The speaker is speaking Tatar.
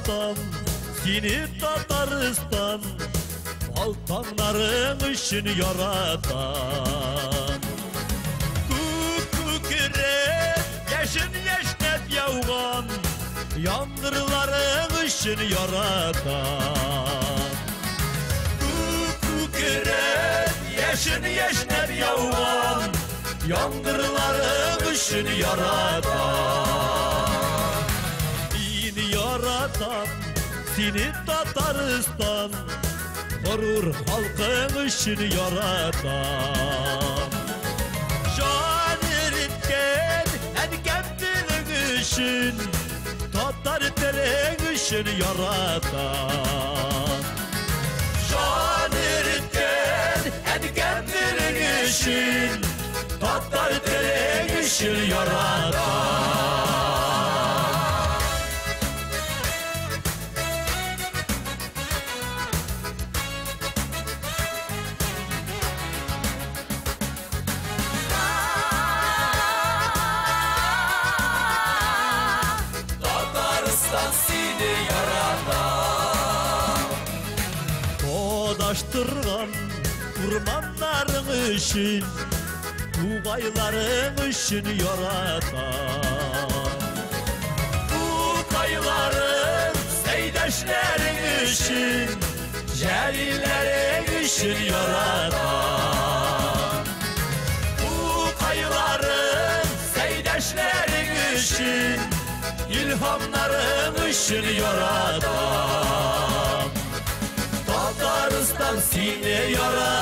Яратам сине, Татарстан, алтаңнарың өчен яратам. Күк күкрәп, яшен яшьнәп яуган яңгырларың өчен яратам. Күк күкрәп, яшен яшьнәп яуган яңгырларың өчен яратам. Мин яратам сине, Татарстан, горур халкың өчен яратам. Җан эреткән әнкәм телең өчен, татар телең өчен яратам. Җан эреткән әнкәм телең өчен, татар телең өчен яратам. Татарстан, сине яратам. Адаштырган урманнарың өчен, тугайларың өчен яратам. Тукайларың, Сәйдәшләрең өчен, Җәлилләрең өчен яратам. Тукайларың, Сәйдәшләрең өчен, илһамнарың өчен яратам. Татарстан, сине яратам.